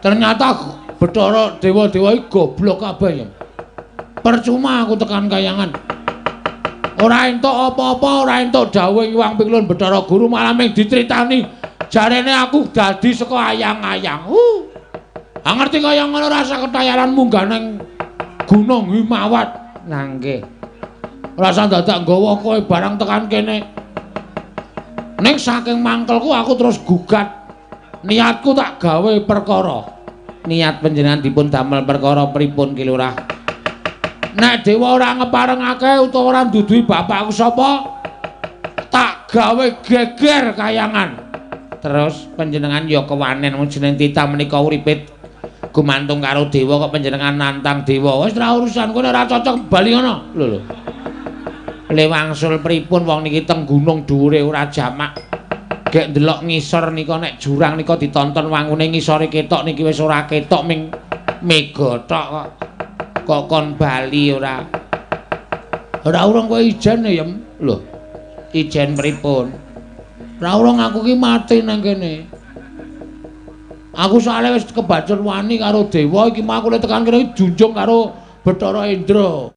Ternyata Bathara dewa-dewa iki goblok kabeh ya. Percuma aku tekan kayangan. Ora entuk apa-apa, ora entuk dawuh Hyang Piklun Bathara Guru, malah mung dicritani jarene aku dadi saka ayang-ayang. Ah ngerti kaya ngono rasa ketayaran munggah nang Gunung Himawat. Lah nggih. Rasa dadak nggawa kowe barang tekan kene. Ning saking mangkelku aku terus gugat. Niatku tak gawe perkara. Niat panjenengan dipun damel perkara pripun Ki Lurah? Nek dewa ora ngeparengake utawa ora nduduhi bapakku sapa, tak gawe geger kayangan. Terus panjenengan ya kewanen wong jeneng titah menika uripe gumantung karo dewa kok panjenengan nantang dewa. Wis ora urusan kowe ora cocok bali ngono. Lho lho. Le wangsul pripun wong niki teng gunung dhuwure ora jamak. Gek ndelok ngisor nika nek jurang nika ditonton wangune ngisore ketok niki wis ora ketok ming mega tok kok. Kok kon bali ora? Ora urung kowe ijen ya, Yem. Lho. Ijen pripun? Ora urung aku ki mati nang kene. Aku soalé wis kebacut wani karo dewa iki mau aku tekan kene junjung karo Bathara Indra.